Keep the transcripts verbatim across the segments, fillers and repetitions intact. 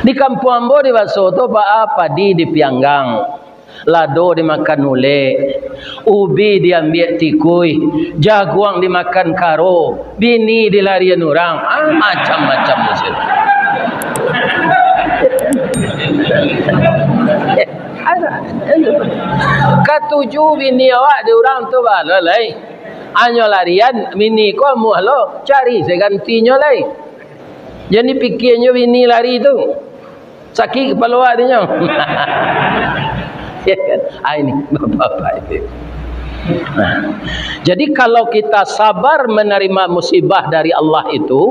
Di kampuang ambo di Baso tu, baa padi dipianggang, lado dimakan ulek, ubi diambiak tikuih, jaguang dimakan karo, bini dilarian urang, ah, macam-macam di situ. Katuju bini awak di urang tu baa lo lai. Anyo larian, bini ko amuah lo, cari se gantinyo lai. Jan dipikianyo bini lari tu. Sakik kapalo awak dinyo. Ya kan? Ah, ini bapak-bapak itu. Nah, jadi kalau kita sabar menerima musibah dari Allah itu,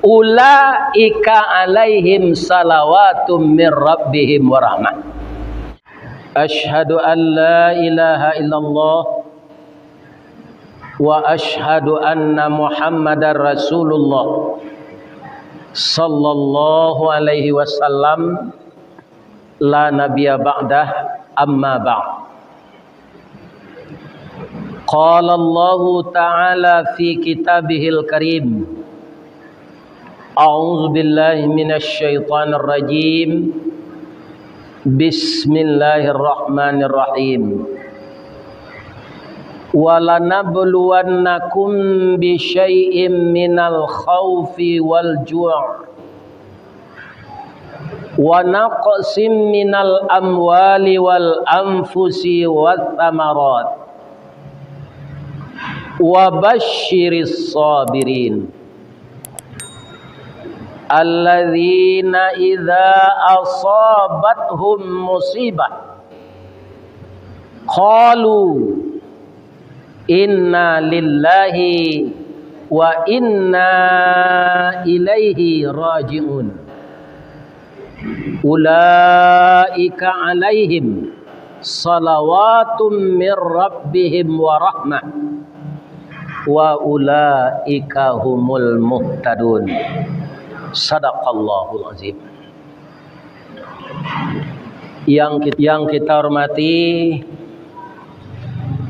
ulaika alaihim salawatum mir rabbihim warahmah. Asyhadu an la ilaha illallah wa asyhadu anna Muhammadar Rasulullah sallallahu alaihi wasallam, la nabiyya ba'dah, amma ba'd. Qala Allahu ta'ala fi kitabihil karim, a'udzu billahi minasy syaithanir rajim. Bismillahirrahmanirrahim. Walanabluwannakum bisyai'im minal khaufi wal ju', wa naqsim minal amwali wal anfusi wath thamarat, wa basyiris sabirin, alladzina idza asabathum musibah, qalu inna lillahi wa inna ilaihi raji'un. Ulaika alaihim salawatum mir rabbihim wa rahmah, wa ulaika humul muhtadun. Sadaqallahul azim. Yang kit-, yang kita hormati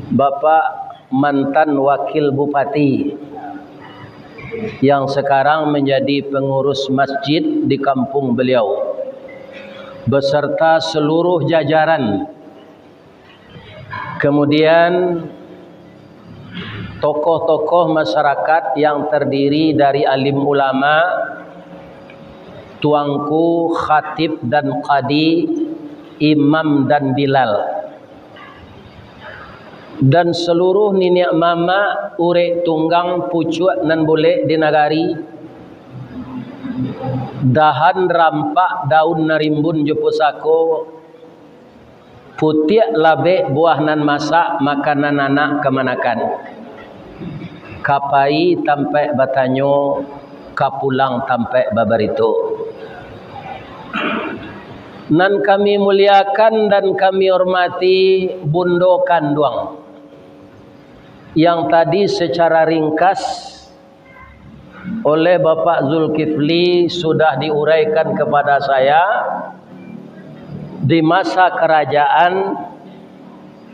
Bapak mantan Wakil Bupati yang sekarang menjadi pengurus masjid di kampung beliau, beserta seluruh jajaran. Kemudian, tokoh-tokoh masyarakat yang terdiri dari alim ulama, tuangku, khatib dan kadi, imam dan bilal, dan seluruh niniak mamak, urek tunggang, pucuak nan bulek di nagari, dahan rampak, daun nan rimbun jo pusako, putiak labek buah nan masak, makanan anak kamanakan. Ka pai tampek batanyo, ka pulang tampek babarito. Nan kami muliakan dan kami hormati Bundo Kanduang, yang tadi secara ringkas oleh Bapak Zulkifli sudah diuraikan kepada saya, di masa kerajaan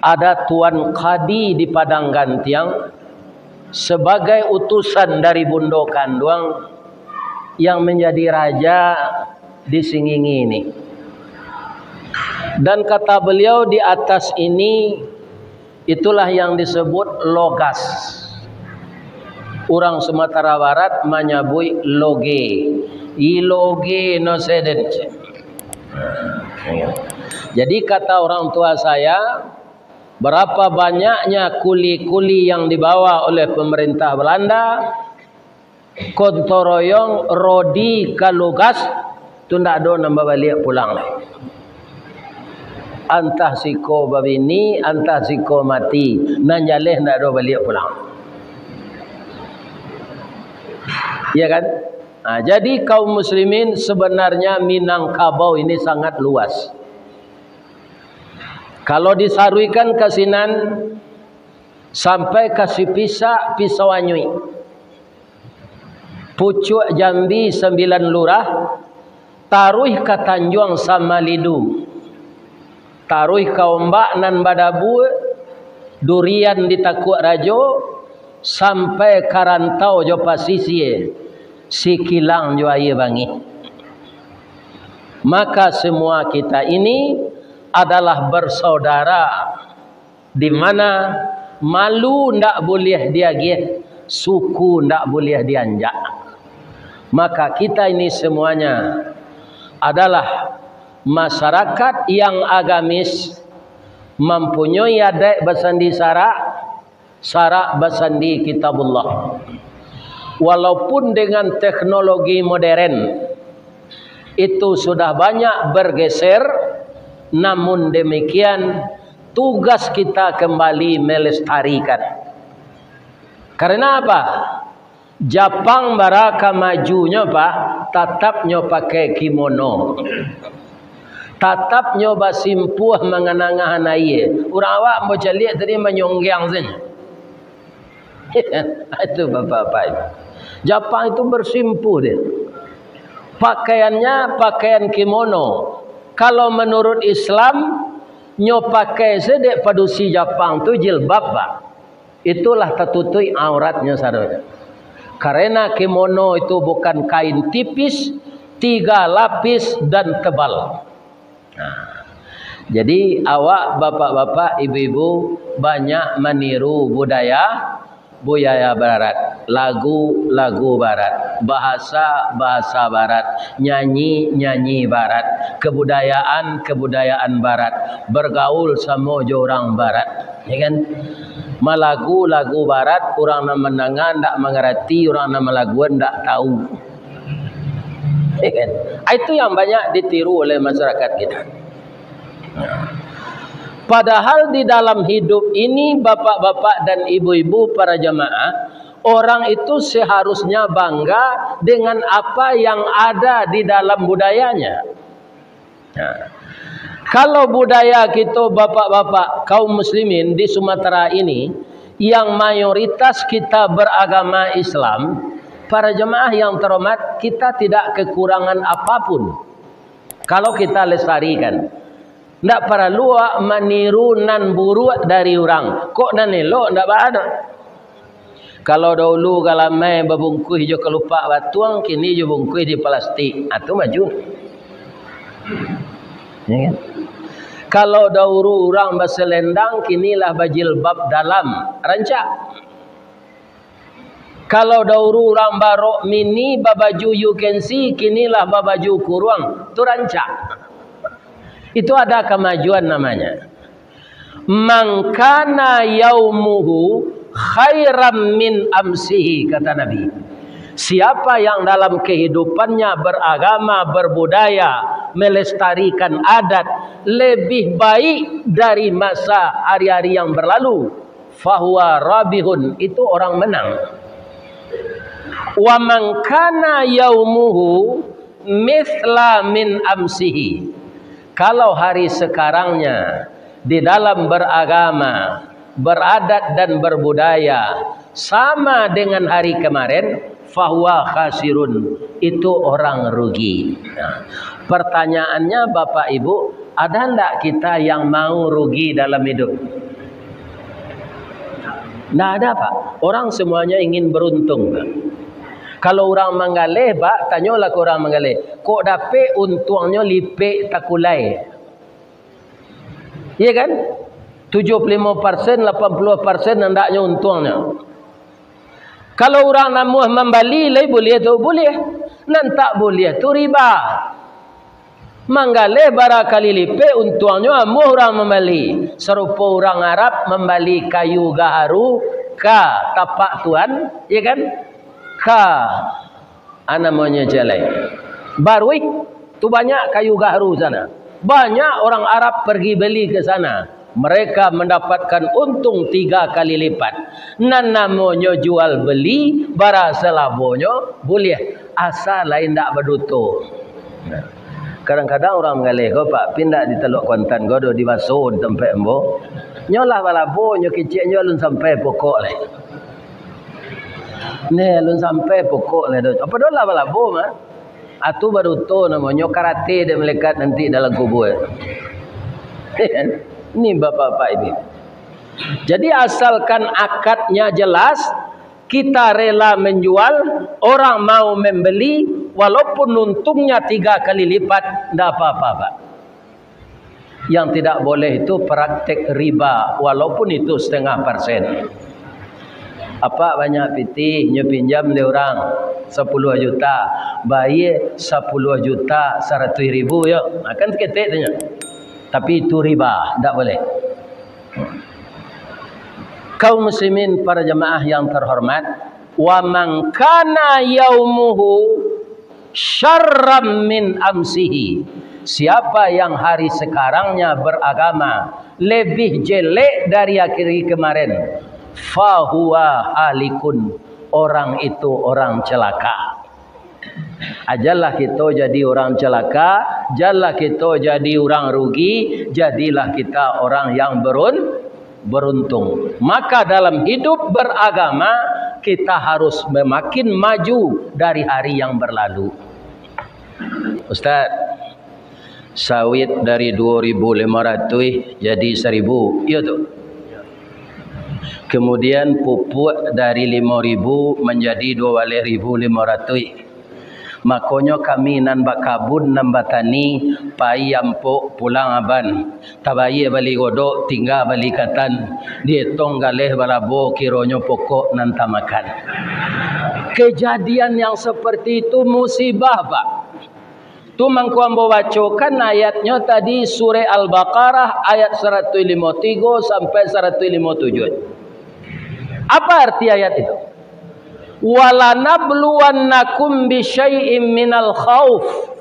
ada Tuan Kadi di Padang Gantiang sebagai utusan dari Bundo Kanduang yang menjadi raja di Singingi ini. Dan kata beliau, di atas ini, itulah yang disebut logas. Urang Sumatera Barat manyabuik loge. I loge no seden. Jadi, kata orang tua saya, berapa banyaknya kuli-kuli yang dibawa oleh pemerintah Belanda, gotong-royong, rodi ka logas, tu ndak ado nan babaliak pulang lai. Antah siko babini, antah siko mati, nan jaleh ndak ado baliak pulang. Iya kan? Nah, jadi kaum muslimin, sebenarnya Minangkabau ini sangat luas. Kalau disaruikan ka sinan, sampai ka Sipisak, Pisau Anyuik, Pucuak Jambi, Sambilan Lurah, taruih ka Tanjuang Samalidu, taruih ka Ombak Nan Badabua, Durian di Takuak Rajo, sampai ka rantau jo pasisia, Sikilang jo Aia Bangih. Maka semua kita ini adalah bersaudara, di mana malu ndak buliah diagiah, suku ndak buliah dianjak. Maka kita ini semuanya adalah masyarakat yang agamis, mampunyoi adaik basandi sarak, sarak basandi Kitabullah. Walaupun dengan teknologi modern itu sudah banyak bergeser, namun demikian tugas kita kembali melestarikan. Karena apa? Japang bara ka majunyo, Pak, tatap nyo pakai kimono. Tatap nyo basimpuah manganangah aia. Urang awak ambo caliak tadi manyonggiang sajo. Itu bapak-bapak itu. Japang itu bersimpuh dia. Pakaiannya pakaian kimono. Kalau menurut Islam, nyo pakai se dek padusi Japang tu jilbab, Pak. Itulah tatutuik auratnyo sadonyo. Karena kimono itu bukan kain tipis, tiga lapis dan tebal. Nah, jadi awak bapak-bapak, ibu-ibu banyak maniru budaya, budaya barat, lagu-lagu barat, bahasa-bahasa barat, nyanyi-nyanyi barat, kebudayaan-kebudayaan barat, bergaul samo jo urang barat, ya kan? Malagu-lagu barat, urang nan mandanga ndak mangarati, urang nan malaguan ndak tahu. Ya kan? Ah, itu yang banyak ditiru oleh masyarakat kita. Padahal di dalam hidup ini, bapak-bapak dan ibu-ibu para jamaah, orang itu seharusnya bangga dengan apa yang ada di dalam budayanya. Nah, kalau budaya kita, bapak-bapak kaum muslimin di Sumatera ini, yang mayoritas kita beragama Islam, para jemaah yang terhormat, kita tidak kekurangan apapun kalau kita lestarikan. Ndak paralu awak maniru nan buruak dari urang. Kok nan elok ndak baa doh. Kalau dahulu galamai babungkuih jo kalupak batuang, kini jo bungkuih di plastik. Ah, tu maju. Ya kan? Kalau dahulu urang baselendang, kini lah bajilbab dalam. Rancak. Kalau dahulu urang barok mini, babaju U K C, kini lah babaju kuruang. Tu rancak. Itu ada kamajuan namanya. "Man kana yaumuhu khairan min amsihi," kata Nabi. Siapa yang dalam kehidupannya beragama, berbudaya, melestarikan adat, lebih baik dari masa hari-hari yang berlalu, fahuwa rabihun, itu orang menang. "Wa man kana yaumuhu mithla min amsihi." Kalau hari sekarangnya di dalam beragama, beradat dan berbudaya sama dengan hari kemarin, fahuwa khasirun, itu orang rugi. Nah, pertanyaannya, Bapak Ibu, ada ndak kita yang mau rugi dalam hidup? Ndak ada, Pak. Orang semuanya ingin beruntung, Pak. Kalau urang manggaleh, Pak, tanyolah ka urang manggaleh, kok dapek untuangnyo lipek takulai? Iya kan? Tujuh puluh limo persen, lapan puluh persen andaknyo untuangnyo. Kalau urang namuah mambali, lai buliah tu? Buliah. Nan tak buliah tu riba. Manggaleh bara kali lipek untuangnyo amuah urang mambali. Sarupo urang Arab mambali kayu gaharu ka tapak tuan, ya kan? Ka, a namonyo jalai. Baruih, tu banyak kayu gaharu sana. Banyak orang Arab pergi beli ke sana. Mereka mendapatkan untung tiga kali lipat. Nan namonyo jual beli, bara salabonyo buliah, asa lai ndak baduto. Kadang-kadang urang manggaleh ko, Pak, pindah di Taluak Kuantan ko, do dibaso di tampek ambo. Nyo lah balabo, nyo kecek nyo alun sampai pokok lai. Neh, alun sampai pokok lai do. Apa do lah balabo, mah? Atu baduto namonyo, karate dek malaikat nanti dalam kubua. Ni bapak-bapak ini. Jadi asalkan akadnya jelas, kita rela menjual, orang mau membeli, Walaupun untungnya tiga kali lipat, ndak apa-apa, Pak. Yang tidak boleh itu praktek riba, walaupun itu setengah persen. Apak banyak pitih, nyo pinjam dek urang sapuluah juta, bayie sapuluah juta saratuih ribu, yo. Ha, kan saketek tu nyo. Tapi itu riba, ndak boleh. Kaum muslimin, para jamaah yang terhormat, wa man kana yaumuhu syarram min amsihi. Siapa yang hari sekarangnya beragama lebih jelek dari hari kemarin, fahuwa halikun, orang itu orang celaka. Ajalah kito jadi urang celaka, janlah kito jadi urang rugi, jadilah kita orang yang berun-, beruntung. Maka dalam hidup beragama, kita harus semakin maju dari hari yang berlalu. Ustaz, sawit dari dua ribu lima ratus jadi seribu, iyo tu? Kemudian pupuk dari lima ribu manjadi dua baleh ribu lima ratus. Makonyo kami nan bakabun, nan batani, pai ampok pulang aban, tabayie bali godok, tingga bali katan, dietong galeh balabo, kironyo pokok nan tamakan. Kejadian yang seperti itu musibah, Pak. Tu mangko ambo bacokan ayatnyo tadi, Surah Al-Baqarah ayat saratuih limo tigo sampai saratuih limo tujuah. Apa arti ayat itu? "Walanabluwannakum bisyai'im minal khauf."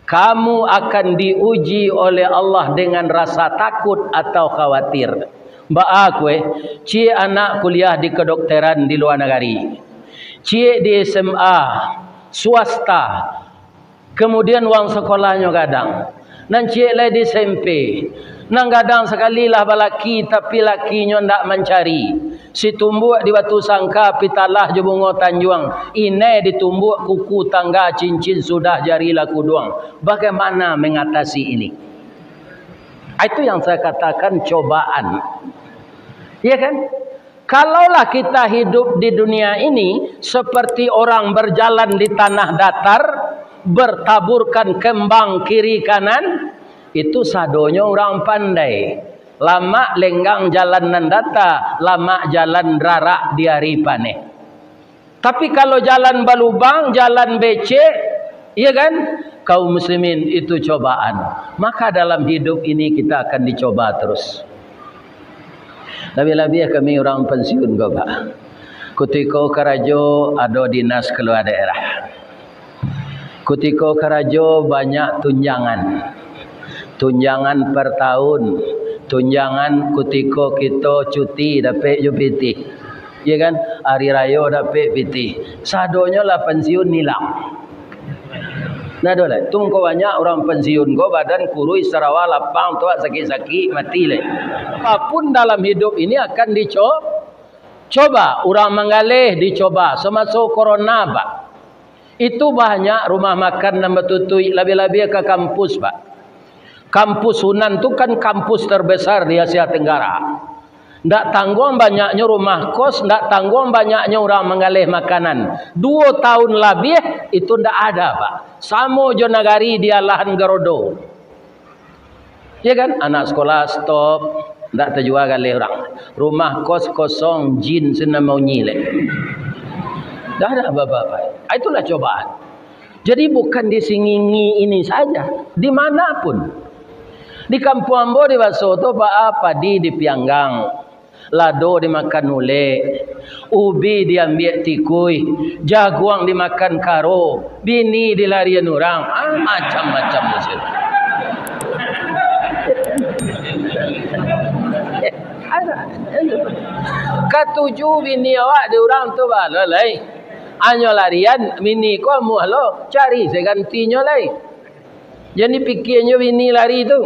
Kamu akan diuji oleh Allah dengan rasa takut atau khawatir. Baa kue, ciek anak kuliah di kedokteran di luar nagari. Ciek di S M A swasta. Kemudian uang sakolahnyo gadang. Nan ciek lai di S M P. Nan gadang sakali lah balaki, tapi lakinyo ndak mancari. Situmbuak di Batu Sangka, pitalah jo bungo tanjuang. Inai ditumbuak kuku tangga, cincin sudah jari lah kuduang. Bagaimana mengatasi ini? Itu yang saya katakan cobaan. Iya kan? Kalaulah kita hidup di dunia ini seperti orang berjalan di tanah datar, bertaburkan kembang kiri kanan, itu sadonyo urang pandai. Lamak lenggang jalan nan data, lamak jalan rarak di ari paneh. Tapi kalau jalan balubang, jalan becek, iya kan? Kaum muslimin, itu cobaan. Maka dalam hidup ini kita akan dicoba terus. Labiah-labiah kami urang pensiun ko, Pak. Kutiko karajo ado dinas kalua daerah. Kutiko karajo banyak tunjangan. Tunjangan per tahun, tunjangan kutiko kito cuti dapek jo pitih. Iya kan? Hari rayo dapek pitih. Sadonyo lah pensiun ilang. Nah, ado lah. Tungko banyak urang pensiun ko, badan kuruih, sarawa lapang, tuak sakik-sakik, mati lai. Apapun dalam hidup ini akan dico-, coba. Urang manggaleh dicoba. Samaso corona, Pak. Itu banyak rumah makan nan batutuik, labiah-labiah ka kampus, Pak. Kampus Unan tu kan kampus terbesar di Asia Tenggara. Ndak tangguang banyaknyo rumah kos, ndak tangguang banyaknyo urang manggaleh makanan. Duo tahun labiah itu ndak ada, Pak. Samo jo nagari di alahan garodo. Ya kan? Anak sekolah stop, ndak tajua galeh urang. Rumah kos kosong, jin sinan maunyi lai. Ndak ada apa-apa. Ah, itulah cobaan. Jadi bukan di Singingi ini saja, di mana pun. Di kampuang ambo di Baso tu, Pak, padi dipianggang. Lado dimakan ulek, ubi diambiak tikuih, jaguang dimakan karo, bini dilarian urang, ah, macam-macam di situ. Katuju bini awak di urang tu, baa lo lai. Anyo larian, bini ko amuah lo, cari se gantinyo lai. Jan dipikianyo bini lari tu.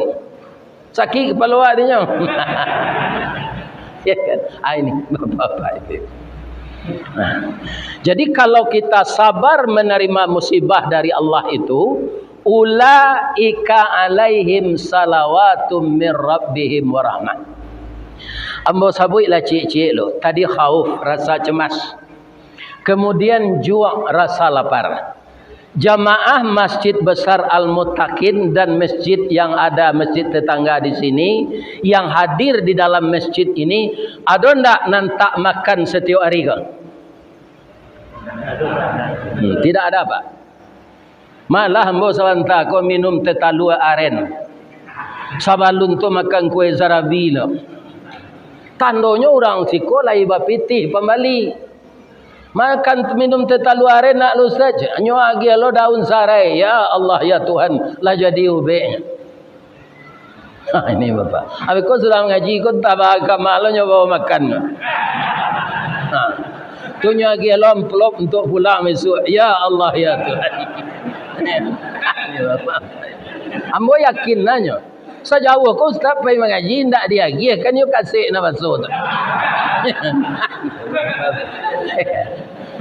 Sakik kapalo awak tu nyo. Ya kan? Ah, ini bapak-bapak itu. Nah, jadi kalau kita sabar menerima musibah dari Allah itu, ulaika alaihim salawatum mir rabbihim warahmah. Ambo sabuiklah ciek-ciek lo. Tadi khauf, rasa cemas. Kemudian juak, rasa lapar. Jamaah Masjid Besar Al-Muttaqin dan masjid yang ada masjid tetangga di sini, yang hadir di dalam masjid ini, ado ndak nan tak makan setiap hari ko? Hmm, tidak ada, Pak. Malah ambo sabanta ko minum teh talua aren. Sabalun tu makan kue sarabi lo. Tandonyo urang siko lai bapitih pambali. Makan minum teh talua aren nak lo, Ustaz. Nyo agiah lo daun sarai. Ya Allah, ya Tuhan, lah jadi ubek. Ha, ini Bapak. Abih ko sudah mangaji ko, entah ba-, ka ma lo nyo bao makan. Ha. Tu nyo agiah lo amplop untuk pulang besok. Ya Allah, ya Tuhan. Ini Bapak. Ambo yakin nanyo. Sajauah ko ustaz pai mangaji, indak diagiah, kan yo kasek nan baso tu.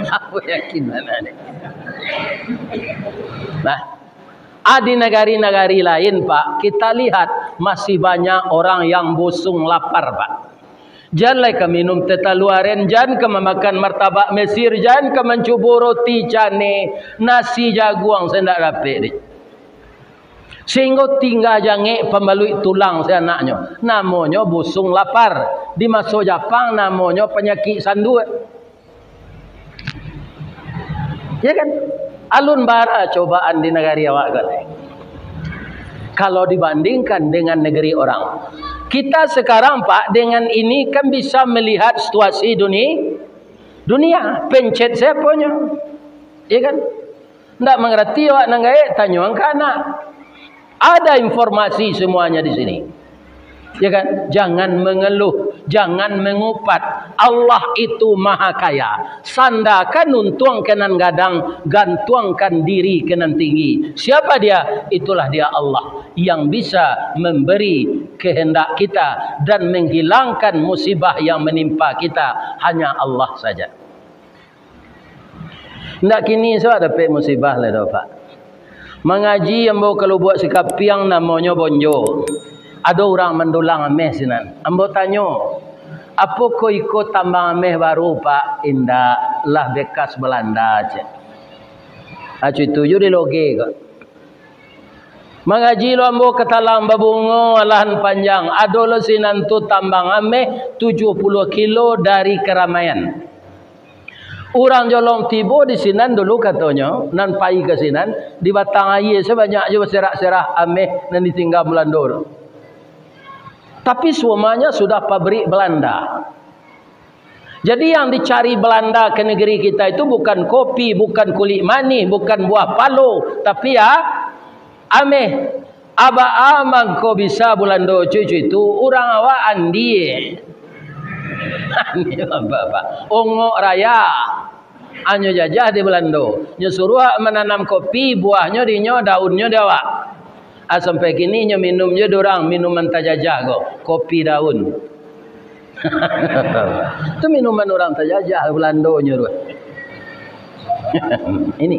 Ambo yakin nanyo. Nah, Ah, di nagari-nagari lain, Pak, kita lihat masih banyak orang yang busung lapar, Pak. Jan lai ka minum teh talua aren, jan ka mamakan martabak Mesir, jan ka mancubo roti canai, nasi jaguang se ndak dapek deh. Sehingga tingga jangek pambaluik tulang se anaknyo. Namonyo busung lapar. Di maso Japang namonyo panyakik sanduak. Ya kan? Alun bara cobaan di nagari awak ko. Kalau dibandingkan dengan negeri orang. Kita sekarang, Pak, dengan ini kan bisa melihat situasi duni-, dunia. Pencet siaponyo? Ya kan? Ndak mangarati awak nan gaek, tanyoan ka anak. Ada informasi semuanya di sini. Ya kan? Jangan mengeluh, jangan mengupat. Allah itu Maha Kaya. Sandakan untuang ka nan gadang, gantuangkan diri ka nan tinggi. Siapa Dia? Itulah Dia Allah yang bisa memberi kehendak kita dan menghilangkan musibah yang menimpa kita. Hanya Allah saja. Ndak kini sudah dapek musibah lai doh, Pak. Mangaji ambo ka Lubuak Sikapiang namonyo Bonjo. Ado urang mandulang ameh sinan. Ambo tanyo, "Apokoh iko tambang ameh baru, Pak?" "Indak, lah bekas Balanda," cek. Acu itu jo di loge ko. Mangaji lo ambo ka Talang Babungo, alahan panjang. Ado lo sinan tu tambang ameh tujuh puluah kilo dari Keramaian. Urang Jolong tibo di sinan dulu, katonyo, nan pai ka sinan, di Batang Aia sabanyak jo baserak-serak ameh nan ditingga Balando tu. Tapi semuanya sudah pabrik Balanda. Jadi yang dicari Balanda ke negeri kita itu bukan kopi, bukan kulik manih, bukan buah palo, tapi ya, ameh. Aba amang ko bisa Balando cucu itu, urang awak andie. Andie apa, Pak? Ongok raya. Anyo jajah di Balando. Nyo suruah mananam kopi, buahnyo di nyo, daunnyo di awak. Ah, sampai kini nyo minum jo durang minuman tajajah ko, kopi daun. Tu minuman urang tajajah Balando nyo tu. Ini.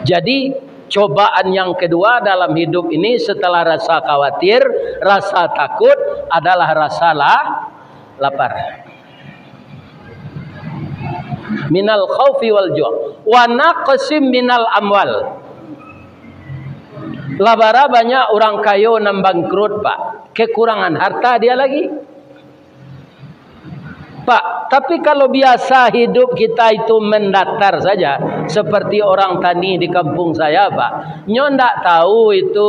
Jadi, cobaan yang kedua dalam hidup ini setelah rasa khawatir, rasa takut adalah rasa la-, lapar. Minal khaufi wal ju'. Wa naqsim minal amwal. Lah bara banyak urang kayo nan bangkrut, Pak. Kekurangan harta dia lagi. Pak, tapi kalau biasa hidup kita itu mendatar saja, seperti orang tani di kampung saya, Pak. Nyo ndak tahu itu,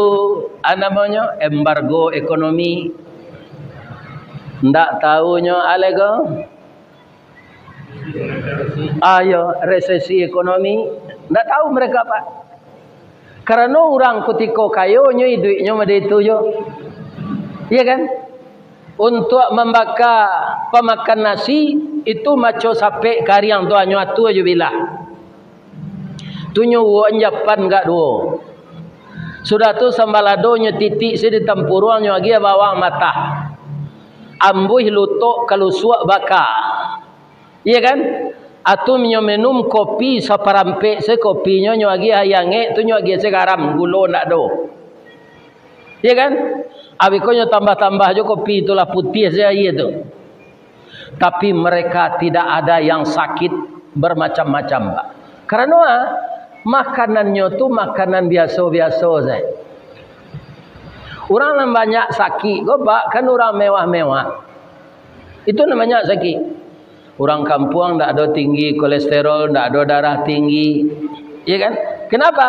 ah, namonyo, embargo ekonomi. Ndak tahu nyo, alego. Ayo, resesi ekonomi. Ndak tahu mereka, Pak. Karano urang kutiko kayo nyo iduiknyo mode itu jo. Iya kan? Untuak mambaka pamakan nasi, itu maco sapek kariang tu hanyo atua jo bilah. Tu nyo uwok japan gak duo. Sudah tu sambaladonyo titik se di tampuruang nyo agiah bawang matah. Ambuih lutok kalusuak baka. Iya kan? Atu nyo minum kopi saparampek se kopinyo, nyo agiah aia angek tu nyo agiah se garam, gulo ndak ado. Iya kan? Abih ko nyo tambah-tambah jo kopi tu lah putiah se aia tu. Tapi mereka tidak ada yang sakit bermacam-macam, Pak. Karano, ah, Makanannyo tu makanan biaso-biaso sajo. Urang nan banyak sakik ko, Pak, kan urang mewah-mewah. Itu nan banyak sakik. Urang kampuang ndak ado tinggi kolesterol, ndak ado darah tinggi. Ya kan? Kenapa?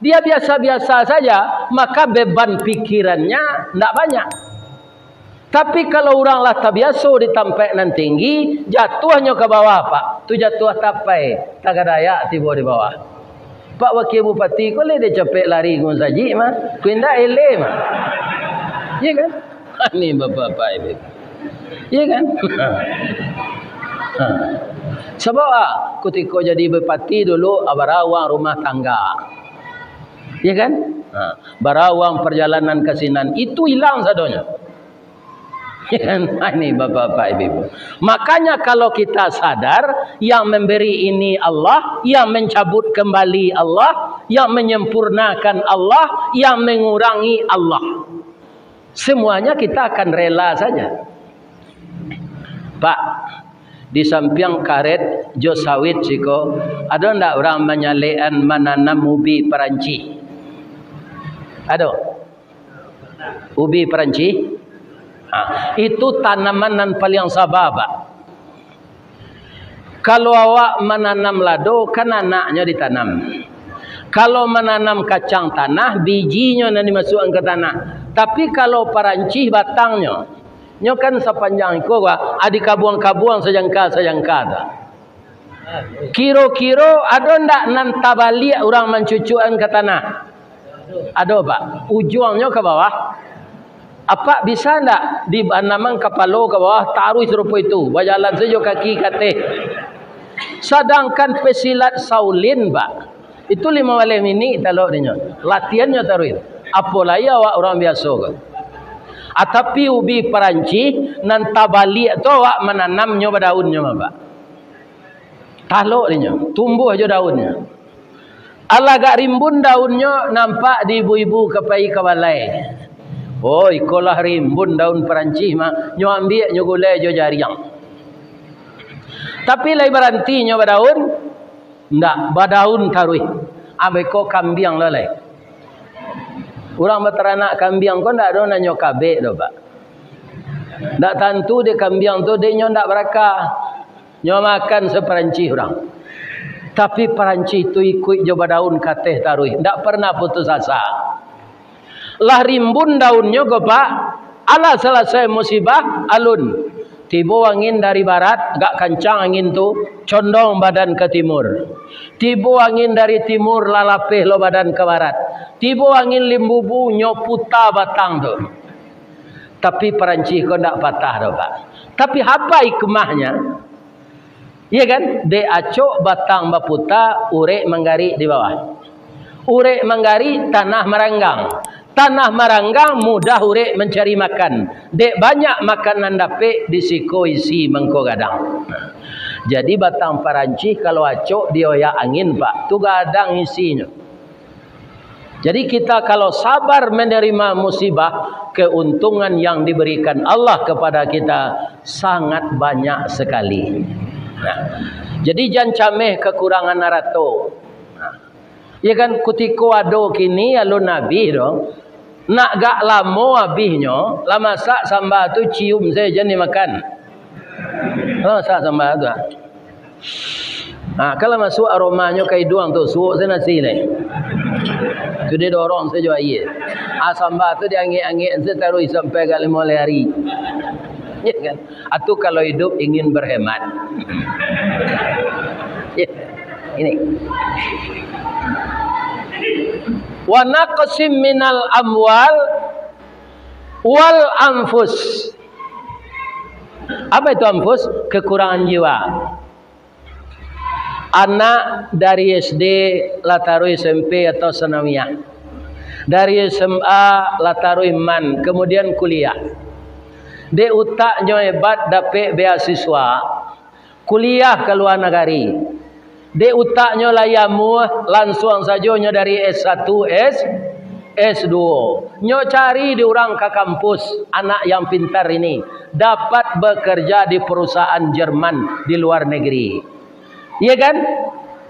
Dia biasa-biasa saja, maka beban pikirannya ndak banyak. Tapi kalau urang lah tabiaso di tampaik nan tinggi, jatuahnyo ka bawah, Pak. Tu jatuah tapai, tagadayak tibo di bawah. Pak Wakil Bupati ko lai dek capek lari ka musajik mah, ko indak eleh mah. Iya kan? Ni bapak-bapak ini. Iya kan? Ha. Sabab, ah, kutiko jadi bupati dulu, ah, bara uang rumah tangga. Iya kan? Ha. Bara uang perjalanan ka sinan. Itu ilang sadonyo. Ini bapak-bapak, ibu-ibu. Makanya kalau kita sadar, yang memberi ini Allah, yang mencabut kembali Allah, yang menyempurnakan Allah, yang mengurangi Allah. Semuanya kita akan rela saja. Pak, di sampiang karet jo sawit siko, ado ndak urang manyalekan mananam ubi Perancis? Ado? Ubi Perancis. Ha, itu tanaman nan paliang saba, Pak. Kalau awak mananam lado, kan anaknyo ditanam. Kalau mananam kacang tanah, bijinyo nan dimasuakkan ka tanah. Tapi kalau Perancis, batangnyo, nyo kan sapanjang iko, Pak, ah, dikabuang-kabuang sajangka-sajangka tu. Kiro-kiro ado ndak nan tabaliak urang mancucuakan ka tanah? Ado, Pak. Ujuangnyo ka bawah. Apak bisa ndak dianamkan kapalo ka bawah, taruih sarupo itu, bajalan sajo kaki ka ateh? Sadangkan pesilat Shaolin, Pak, itu limo baleh minik talok dinyo. Latihannyo taruih. Apo lai awak urang biaso ko? Ah, tapi ubi Perancis nan tabaliak tu awak mananamnyo badaunnyo mah, Pak. Talok dinyo, tumbuah jo daunnyo. Alah agak rimbun daunnyo, nampak di ibu-ibu ka pai ka balai. Oh, iko lah rimbun daun Perancis mah, nyo ambiak nyo gulai jo jariang. Tapi lai baranti nyo badaun? Ndak, badaun taruih. Ambo iko kambiang lah lai. Urang bataranak kambiang ko ndak ado nan nyo kabek doh, Pak. Ndak tantu dek kambiang tu, dek nyo ndak barakah. Nyo makan saParancih urang. Tapi Parancih tu ikuik jo badaun ka ateh taruih, ndak pernah putus asa. Lah rimbun daunnyo ko, Pak, alah salasai musibah, alun. Tibo angin dari barat, agak kancang angin tu, condong badan ka timur. Tibo angin dari timur, lah lapeh lo badan ka barat. Tibo angin limbubu, nyo puta batang tu. Tapi Parancih ko ndak patah doh, Pak. Tapi apa hikmahnyo? Iya kan? Dek acok batang baputa, urek manggarik di bawah. Urek manggarik, tanah maranggang. Tanah maranggang, mudah urek mancari makan. Dek banyak makanan dapek, di siko isi mangko gadang. Jadi batang Parancih kalau acok dioyak angin, Pak, tu gadang isinyo. Jadi, kita kalau sabar menerima musibah, keuntungan yang diberikan Allah kepada kita sangat banyak sekali. Nah, jadi jan cameh kekurangan arato. Nah, ya kan, kutiko ado kini alun abih doh. Nak gak lamo abihnyo, lah masak samba tu cium sajo jan dimakan. Lah masak samba tu, ah. Ha, kalau masuak aromanyo ka iduang tu, suok se nasi lai. Tu didorong sajo aia. Ha, samba tu diangek-angek se taruih sampai agak limo baleh ari. Ya kan? Atu kalau hidup ingin berhemat. Ya. Ini. Wa naqsim minal amwal wal anfus. Apa itu anfus? Kekurangan jiwa. Anak dari S D lah taruih S M P atau sanawiyah. Dari S M A lah taruih man, kemudian kuliah. Dek utaknyo hebat dapek beasiswa, kuliah ka lua nagari. Dek utaknyo lah amuah, lansuang sajo nyo dari S satu, S, S dua. Nyo cari di urang ka kampus, anak yang pintar ini dapat bekerja di perusahaan Jerman di luar negeri. Iya kan?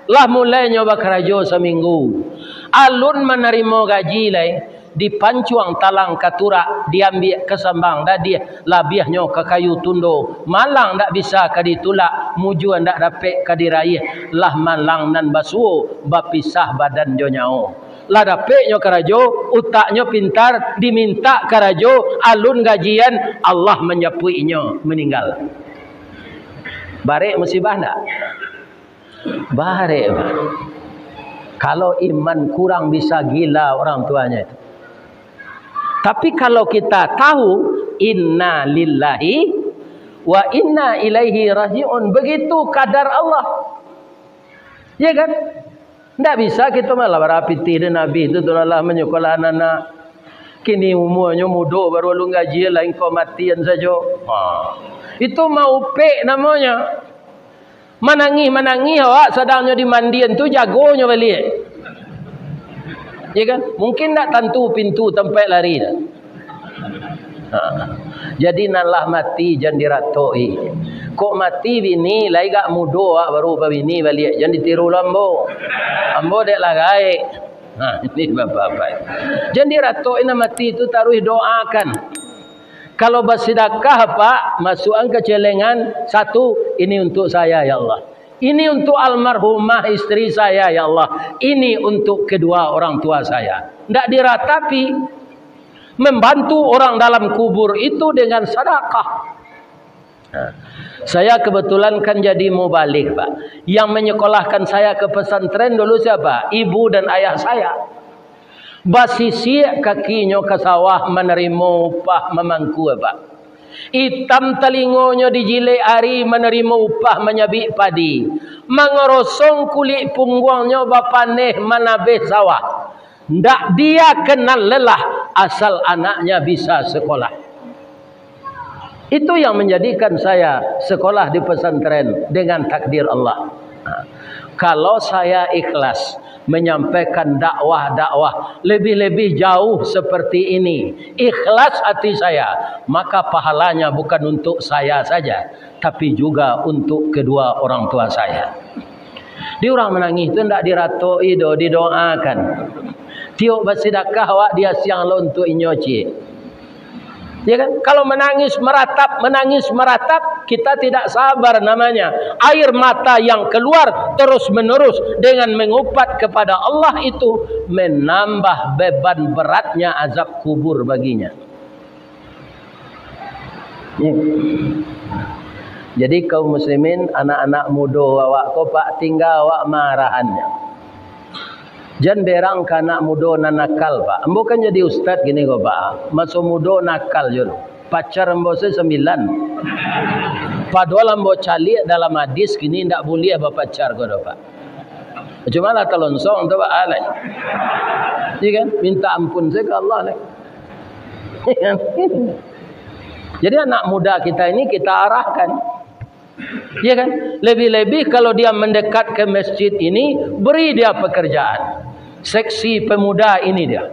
Lah mulainyo bakarajo saminggu. Alun manarimo gaji lai, dipancuang talang ka turak, diambiak ka sambang dadiah, labiahnyo ka kayu tundo. Malang ndak bisa ka ditulak, mujua ndak dapek ka diraiah. Lah malang nan basuo, bapisah badan jo nyawo. Lah dapeknyo karajo, utaknyo pintar, dimintak karajo, alun gajian, Allah manjapuik inyo, maninggal. Barek musibah ndak? Barek, Pak. Kalau iman kurang, bisa gila orang tuanya itu. Tapi kalau kita tahu, inna lillahi wa inna ilaihi raji'un, begitu kadar Allah. Ya kan? Ndak bisa kito malah barapitih dek Nabi tu, tu lah manyukolah anak-anak. Kini umuanyo mudo, baru alun gaji, lah engkau matian sajo. Ha. Itu maupek namonyo. Manangih-manangih awak, sadang nyo dimandian tu, jagonyo baliak. Ya kan? Mungkin ndak tantu pintu tampek lari dah. Ha. Jadi, nan lah mati jan diratok-i. Kok mati bini, lai gak mudo awak baru babini baliak, jan ditiru lo ambo. Ambo dek lah gaek. Ha, ini bapak-bapak. Jan diratok-i nan mati tu, taruih doakan. Kalau basidakah, Pak, masuakan ka celengan, satu, "Ini untuk saya, ya Allah. Ini untuk almarhumah istri saya, ya Allah. Ini untuk kedua orang tua saya." Ndak diratapi. Membantu orang dalam kubur itu dengan sadakah. Nah, saya kebetulan kan jadi mubalig, Pak. Yang menyekolahkan saya ke pesantren dulu siapa? Ibu dan ayah saya. Basisiak kakinyo ka sawah manarimo upah mamangkua, Pak. Itam talingonyo dijilek ari manarimo upah manyabik padi. Mangorosong kulik pungguangnyo bapaneh manabeh sawah. Ndak dia kenal lelah asal anaknya bisa sekolah. Itu yang menjadikan saya sekolah di pesantren dengan takdir Allah. Nah, kalau saya ikhlas menyampaikan dakwah-dakwah lebih-lebih jauh seperti ini, ikhlas hati saya, maka pahalanya bukan untuk saya saja, tapi juga untuk kedua orang tua saya. Di urang manangih tu ndak diratok-i doh, didoakan. Tiok basidakah awak diasiang lo untuk inyo ciek. Ya kan? Kalau menangis meratap, menangis meratap, kita tidak sabar namanya. Air mata yang keluar terus-menerus dengan mengupat kepada Allah itu menambah beban beratnya azab kubur baginya. Ya. Jadi, kaum muslimin, anak-anak mudo awak ko, Pak, tingga awak maarahannyo. Jan berang ka anak mudo nan nakal, Pak. Ambo kan jadi ustad kini ko, Pak. Maso mudo nakal jo tu. Pacar ambo se sambilan. Padohal ambo caliak dalam hadis, kini ndak buliah bapacar ko doh, Pak. Cuma lah talonsong tu, Pak, alai. Iya kan? Minta ampun saja ke Allah, alai. Iya kan? Jadi, anak muda kita ini kita arahkan. Iya kan? Lebih-lebih kalau dia mendekat ke masjid ini, beri dia pekerjaan. Seksi pemuda ini dia.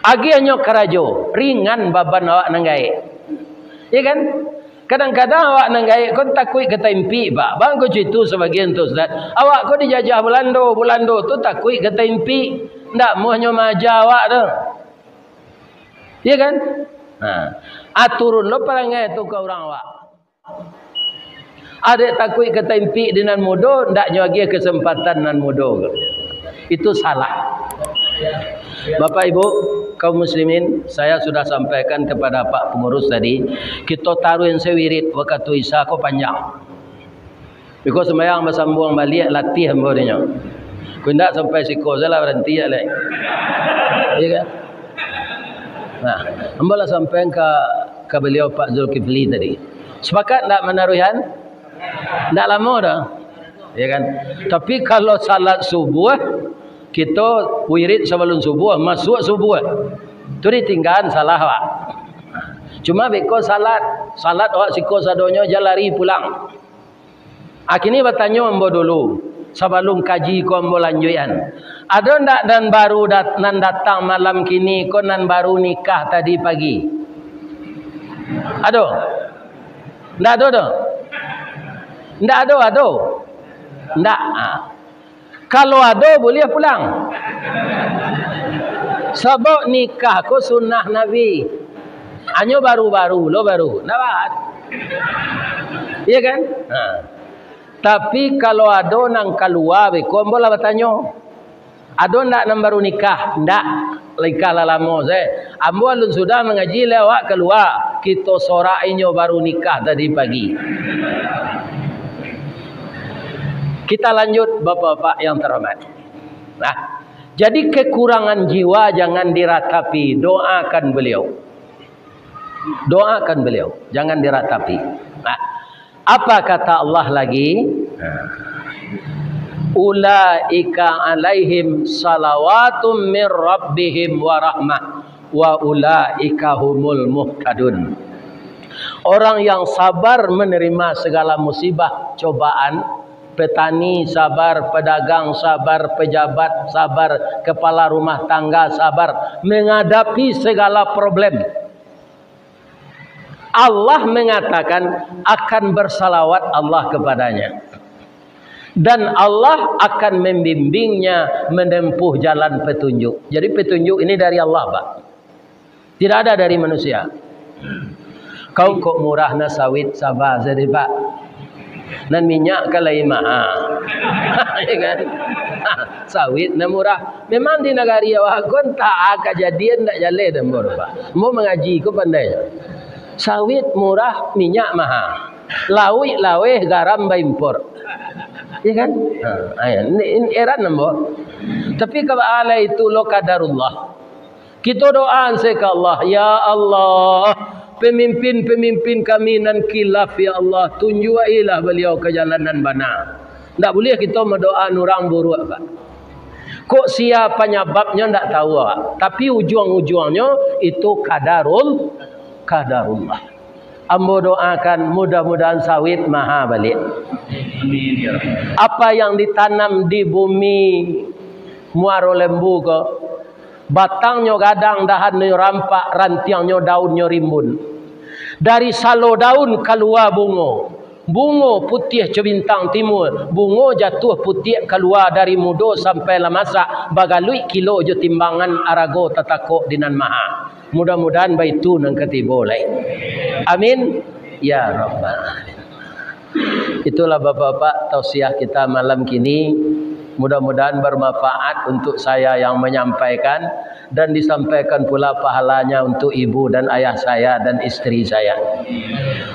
Agiahnyo karajo, ringan baban awak nan gaek. Iya kan? Kadang-kadang awak nan gaek ko takuik ka taimpik, Pak. Bang ko cito sabagian tu, Ustaz. Awak ko dijajah Balando, Balando tu takuik ka taimpik. Ndak muahnyo maaja awak tu. Iya kan? Nah, aturun lo parangai tu ka urang awak. Adek takuik ka taimpik di nan mudo, ndaknyo agiah kesempatan nan mudo. Itu salah. Bapak Ibu, kaum muslimin, saya sudah sampaikan kepada Pak Pengurus tadi, kito taruih se wirid wakatu Isya ko panjang. Biko sumbayang basambuang baliak, latiah ambo dinyo. Ko indak sampai siko salah baranti alai. Iya kan? Nah, ambo lah sampaikan ka, ka baliau Pak Zulkifli tadi. Sepakat ndak manaruihan? Ndak lamo doh. Ya kan? Tapi kalau salat subuh, kito wirid sabalun subuh, masuak subuh. Tu ditinggaan, salah, Pak. Cuma beko salat, salat awak siko sadonyo, jan lari pulang. Ah, kini batanyo ambo dulu, sabalun kaji ko ambo lanjuikan. Ado ndak nan baru dat-, nan datang malam kini ko, nan baru nikah tadi pagi? Ado? Ndak ado doh? Ndak ado, ado? Ndak. Ah. Kalau ado, buliah pulang. Sabab nikah ko sunnah Nabi. Hanyo baru-baru lo, baru. Ndak baat. Iya kan? Ha. Tapi, kalau ado nan kalua beko, ambo lah batanyo. Ado ndak nan baru nikah? Ndak. Nikah lah lamo se. Ambo alun sudah mangaji, lai awak kalua. Kito sorak inyo baru nikah tadi pagi. Kita lanjut, Bapak-bapak yang terhormat. Nah, jadi kekurangan jiwa jangan diratapi, doakan beliau. Doakan beliau, jangan diratapi. Nah, apa kata Allah lagi? Nah. "Ulaika alaihim salawatum mir rabbihim wa rahmah, wa ulaika humul muhtadun." Orang yang sabar menerima segala musibah, cobaan, petani sabar, pedagang sabar, pejabat sabar, kepala rumah tangga sabar, menghadapi segala problem. Allah mengatakan akan bersalawat Allah kepadanya. Dan Allah akan membimbingnya menempuh jalan petunjuk. Jadi, petunjuk ini dari Allah, Pak. Tidak ada dari manusia. Kau kok murah na sawit, saba sajo, Pak. Nan minyak kan lai maha. Ya kan? Sawit nan murah. Memang di nagari awak ko antah kajadian ndak jaleh doh, Pak. Ambo mangaji ko pandai. Sawit murah, minyak maha. Lauik laweh, garam baimpor. Ya kan? Ha, ayo, ini, ini heran ambo. Tapi kalau alai itu lo kadarullah. Kito doa se ka Allah, "Ya Allah, pemimpin-pemimpin kami nan khilaf, ya Allah, tunjuailah baliau ka jalan nan bana." Ndak buliah kito madoa urang buruak, Pak. Kok sia panyababnyo ndak tahu awak, tapi ujuang-ujuangnyo itu kadarul-, kadarullah. Ambo doakan mudah-mudahan sawit maha baliak. Amin, ya Rabbal. Apa yang ditanam di bumi Muaro Lembu ko, batangnyo gadang, dahannyo rampak, rantiangnyo daunnyo rimbun. Dari salo daun kalua bungo. Bungo putiah co bintang timua, bungo jatuah putiak kalua dari mudo sampai lah masak, bagaluik kilo jo timbangan, arago tatakok di nan maha. Mudah-mudahan baitu nan katibo lai. Amin. Ya Rabbal Alamin. Itulah, Bapak-bapak, tausiah kita malam kini. Mudah-mudahan bermanfaat untuk saya yang menyampaikan, dan disampaikan pula pahalanya untuk ibu dan ayah saya dan isteri saya.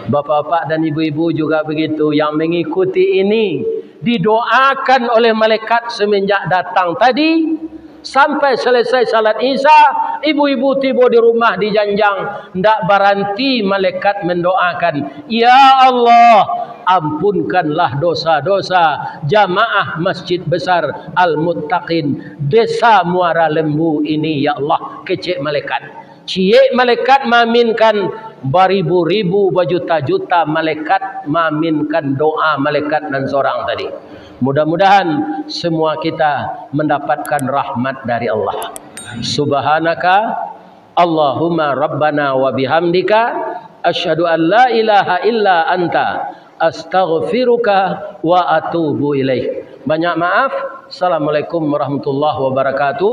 Bapak-bapak dan ibu-ibu juga begitu, yang mengikuti ini didoakan oleh malaikat semenjak datang tadi, sampai selesai salat Isya, ibu-ibu tibo di rumah dijanjang, ndak baranti malaikat mendoakan, "Ya Allah, ampunkanlah dosa-dosa jamaah Masjid Besar Al-Muttaqin Desa Muara Lembu ini, ya Allah," kecek malaikat. Ciek malaikat maaminkan, baribu-ribu, bajuta-juta malaikat maaminkan doa malaikat nan sorang tadi. Mudah-mudahan semua kita mendapatkan rahmat dari Allah. Subhanaka Allahumma Rabbana wa bihamdika, asyhadu an la ilaha illa anta, astaghfiruka wa atubu ilaik. Banyak maaf. Assalamualaikum warahmatullahi wabarakatuh.